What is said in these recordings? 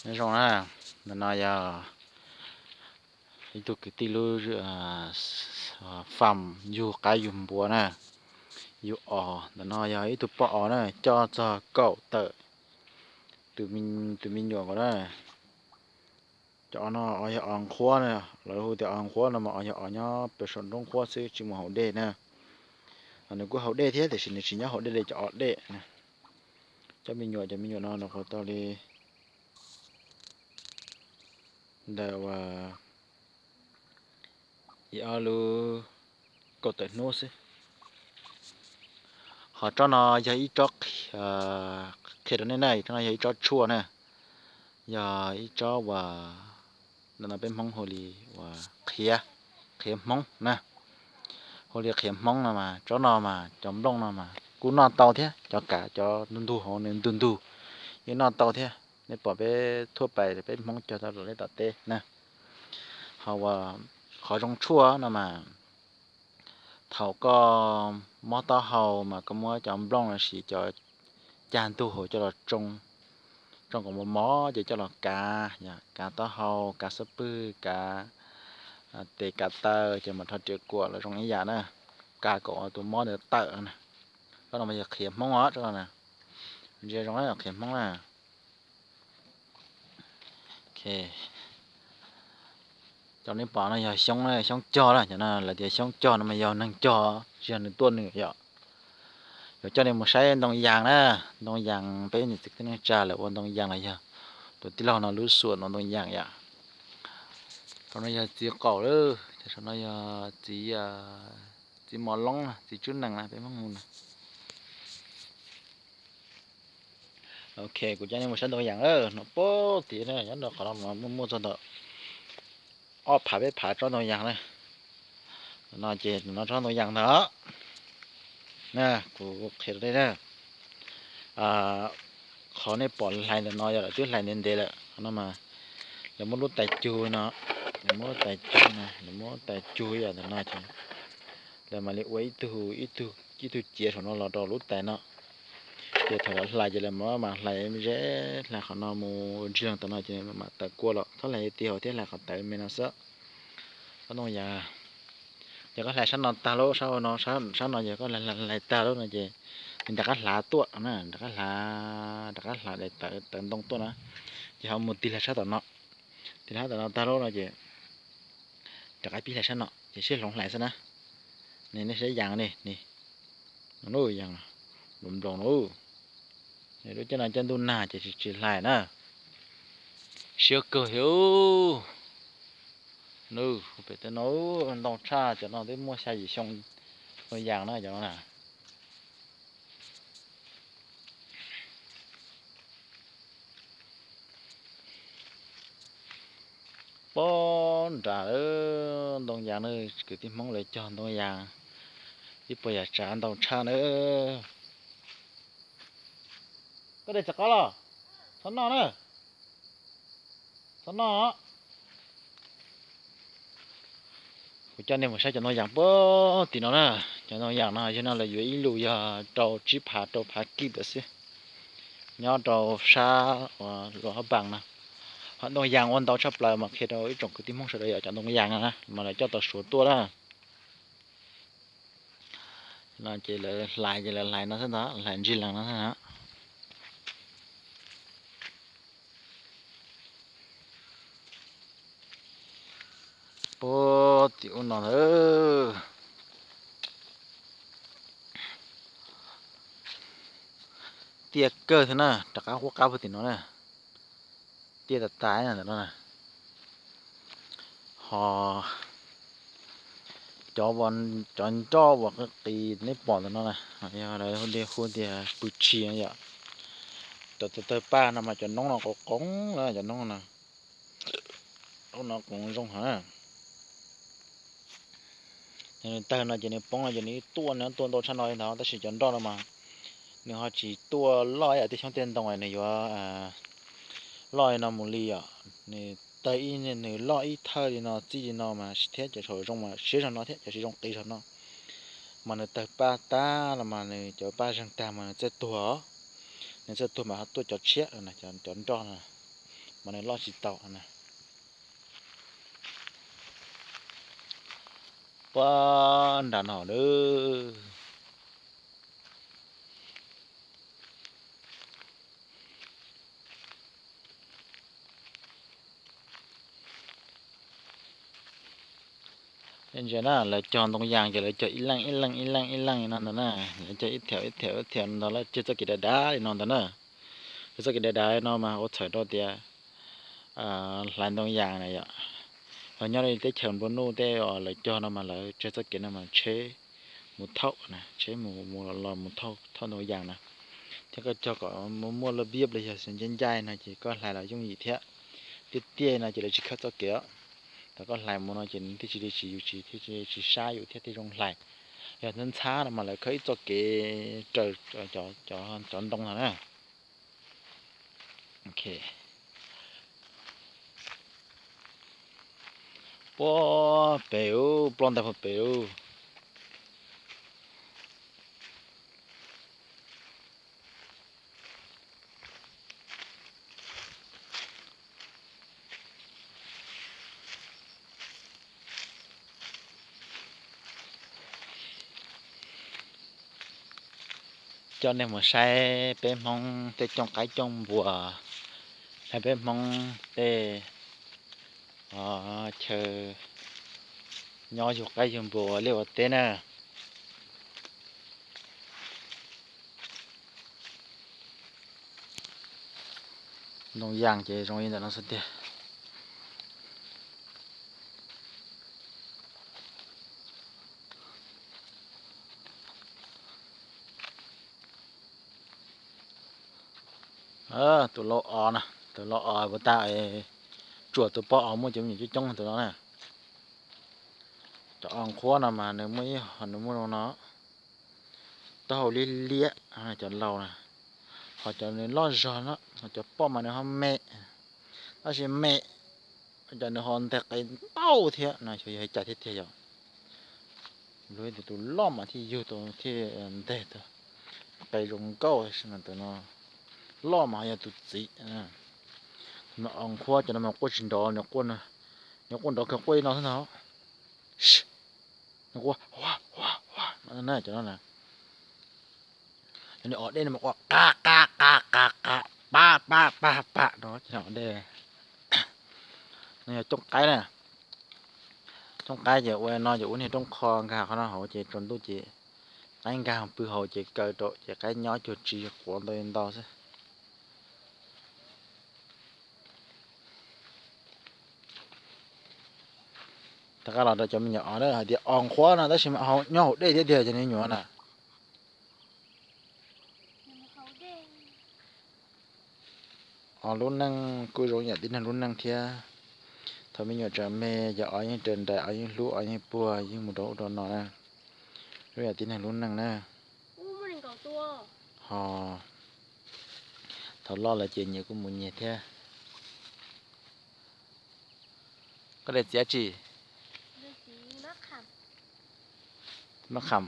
Nyob zoo na, ntawm no yog ib tug kwv tij lub fam yug qaib yug npua na, yug os. Ntawm no yog ib tug poj os na, coj txog kaum tawm tus me nyuam nkaus na. Cov os no os yog os nqhuab na, lawv hu tias os nqhuab no mas os yog os nyob pem saum nruab nqhuab xwb, tsis mus haus dej na. Nws kuj haus dej thiab tiam sis nws tsis nyob haus dej li cov os dej na. Cov me nyuam, cov me nyuam no nws qhuav tau li ntawm ib ob lub kaum tawm hnub xwb. Ho tsob no yog ib tsob, qhia rau nej na, tsob no yog ib tsob tshuaj na, yog ib tsob uas ntawm no peb Hmoob hu li uas qhiav, qhiav Hmoob na. Hu li qhiav Hmoob no mas tsob no mas cov nplooj no mas kuj noj tau thiab, cov kav cov ntug ntug hauv nws ntug ntug yeej noj tau thiab. Nej pom peb thuaj pais peb Hmoob cog tau rau lej tom teb na. Ho uas qhov zoo tshuaj no mas thaum koj mob taub hau mas koj muab cov nplooj los sis cov cag ntug hauv coj los tsoo, tsoo kom mos mos ces coj los kav, kav taub hau, kav xub pwg, kav tes kav taw ces mam rho riam kuam los zoo ib yam na. Kav kom tus mob ntawd tawm na. Tsob no mas yog qhiav Hmoob os, tsob no na. Ntsia zoo qhiav Hmoob na. Cov nej pom no yog xyoob, xyoob cog na, cov no lawv tias xyoob cog no mas yog neeg cog, tsis yog nws tuaj nws yom. Yuav coj nej mus saib ntoo yas na, ntoo yas peb niam txiv kwv tij neej tsa lawv ua ntoo yas los yog tus tij laug no lub xum ntoo yas yom. Saum no yog txiv qaum lawm, saum no yog txiv, txiv mos loob, txiv tswb nees na peb Hmoob hu na. Ok, kuv coj nej mus saib ntoo yas lawm no, pab tim nyob rau qhov no muaj muaj txog ntawm ob phav peb phav tsob ntoo yas na. No ces no tsob ntoo yas ntag. Na, kuv qhia rau nej na, qhov nej pom hlais ntawm no yog lawv twb hlais ntev ntev lawm. Qhov no mas lawv muab lub tais cug no, lawv muab lub tais cug no, lawv muab lub tais cug yam ntawm no ces lawv mam li ua ib tug, ib tug ciav saum no los rau lub tais no. Ces thaum lawv hlais ces lawv mam hlais ze, hlais qhov no mus ntsig leej tom no ces mam tawm kua los, txhob hlais ti hauv thiab, hlais qhov tawv me no xwb. Tsob ntoo yas, yog koj hlais sab no tag lub, sab no, sab no yog koj hlais tag lub no ces nws rov qab hlav tuaj na, rov qab hlav, rov qab hlav daim tawv, tawv ntoo tuaj na. Ces ho mus tig hlais sab tom no, tig hlais sab tom no tag lub no ces rov qab pib hlais sab no ces sib hloov hlais xwb na. Ni nej saib yas ni, ni, yas nploos nploos na. Lub caij no caij ntuj nag ces tsis hlais na. Siab kawg li. Nws pem tej no ntau tshaj, cov no twb muaj xya yim xyoo ntoo yas na cov no na. Pob nram ntoo yas na, kwv tij Hmoob lawv cog ntoo yas ib puas yam tsav ntau tshaj na. Koj de txiv qaub los, txhob noj na, txhob noj. Kuv coj nej mus saib cov ntoo yas puag tim no na. Cov ntoo yas no yog no lawv yuav ib lus yog rau tsib phav rau phav kij ntawd xwb, nyob rau sab uas Luam Hab Npaas no. Ho ntoo yas ua ntau tshaj plaws mas qhia rau ib tsoom kwv tij Hmoob sawv daws yog cov ntoo yas no na mas lawv coj tau Suav tuaj na. No ces lawv hlais ces lawv hlais no xwb ntag, hlais ntsig lees no xwb ntag. Puag tim ub no ntag. Tiaj kawg thiab na, rov qab qub qab puag tim no na. Tiaj tas tas ntawm no na. Ho cov, cov nroj uas qis qis nej pom ntawm no na, yog lawv hu tias pw tshis yom. Cov tawg paj no mas cov noob no qoov qoov na, cov noob no, noob no qoov zoo heev na. Yog nws tawg no ces nws poob no ces nws tuaj, nws tuaj ntau tshaj no li ntawd, tab sis cov nroj no mas nws ho tsis tuaj loj ib yam tej xyoob tej ntoo, nws yuav loj li no mus li yom. Nws tawg ib, nws loj ib thawj li no txij li no mas thiab cov saum zoo mas siab zog no thiab cov tsis zoo qis zog no. Mas nws tawg paj tag los mas nws cov paj zeeg tag mas nws txawj tuag os. Nws txawj tuag mas ho tuaj cov tshiab, cov nroj no. mas nws loj tsis tau na. Puag nram no lawm. Ntsia na, lawv cog ntoo yas ces lawv cog ib leej ib leej ib leej ib leej no ntag na. Lawv cog ib thiam ib thiam ib thiam ntawd lawv tseg txoj kev dav dav li no ntag na. Tseg txoj kev dav dav li no mas ua txhawm rau tias hlais ntoo yas na yom. Yog nyob li teb chaws nplua nuj tej uas lawv cog no mas lawv tseg txoj kev no mas tsheb mus thauj na, tsheb mus mus los mus thauj thauj ntoo yas na. Thiab koj cog kom muaj muaj laj viab los yog ncaj ncaj no ces koj hlais los yooj yim thiab. Tiaj tiaj no ces lawv tsis khawb txoj kev os. Thaum koj hlais mus no ces thiaj tsis li tsis yus tsis thiaj tsis sab yus thiab thiaj zoo hlais. Yog ntxhab ntxhab no mas lawv khawb ib txoj kev raws cov ntoo no na. Puag pem ub, ploj ntawd puag pem ub. Coj nej mus saib peb Hmoob tej cooj qaib cooj npua, saib peb Hmoob tej chaw nyob yug qaib yug npua ua liaj ua teb na. Ntoo yas ces zoo li ntawm no xwb tiag. Tus lau os na, tus lau os puas tag, tsuam tus poj os muaj cov me nyuam coob coob tus no na. Cov os nqhuab no mas nws muaj ib hom nws muaj zoo no, taub hau liab liab, cov laus na, ho cov nws loj zog no, cov poj mas nws ho me, tab sis me, cov nws ho nteg qe ntau thiab no, xyov yog cas thiab tiag yom. Luag tus loj mas thiaj yug tau thiaj nteg tau, qe zoo nkauj tab sis mas tus no loj mas ho yog tus txiv. Tus no os nqhuab cov no mas quaj tsis nrov, nws quaj nrov kawg quaj li no xwb ntag. Nws quaj cov no na. Cov niag os dej no mas quaj qa qa qa qa qa, pa pa pa pa no ces os dej. No yog cooj qaib na. Cooj qaib ces ua no ces ua niag rooj qho nkag qhov no hauv ces tsaus ntuj ces qaib nkag pw hauv ces kaw rau ces qaib nyob cuag tsis quav ntau ntau xwb. Rov qab los rau cov me nyuam os na, hais tias os nqhuab no tab sis mas nyob hauv dej thiab tiag cov me nyuam na. Os lub neej kuj zoo yam tib neeg lub neej thiab. Thaum me nyuam tseem me ces os yeej raws nraim, os yeej hlub, os yeej puag, yeej mus rau ub rau no na. Zoo yam tib neeg lub neej na. Ho thaum loj lawm ces nyias kuj mus nyias thiab. Koj daim txiv dab tsi? Mab qham.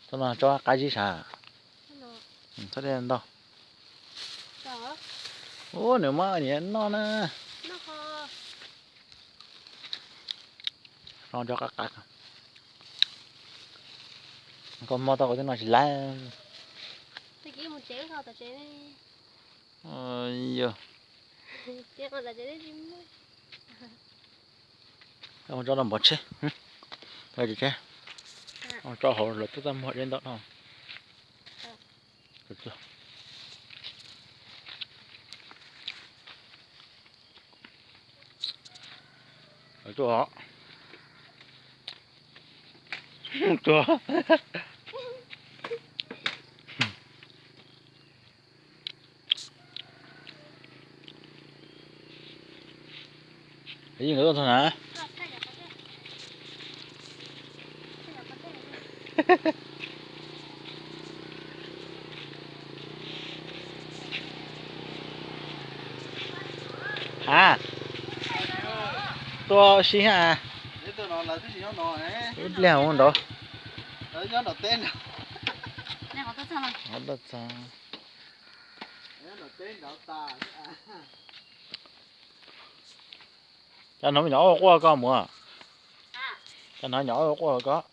Txhob no tso qab zib sav. Txhob dej ntau. Ub, nws muab niam noj na. No tso qab qab. Koj muab tau kuv twb noj tsis laiv. Yog. Tso no npov tsheb. Tso hauv lawv twb txaj muag deb ntau no. Tuaj. Yeej nkawd tuaj txog na. Ha, tuaj si ha. Ib pliag mus nrov. Tuaj txog. Cov hnov me nyuam ob quaj koj mus. Cov hnov nyuam ob quaj koj.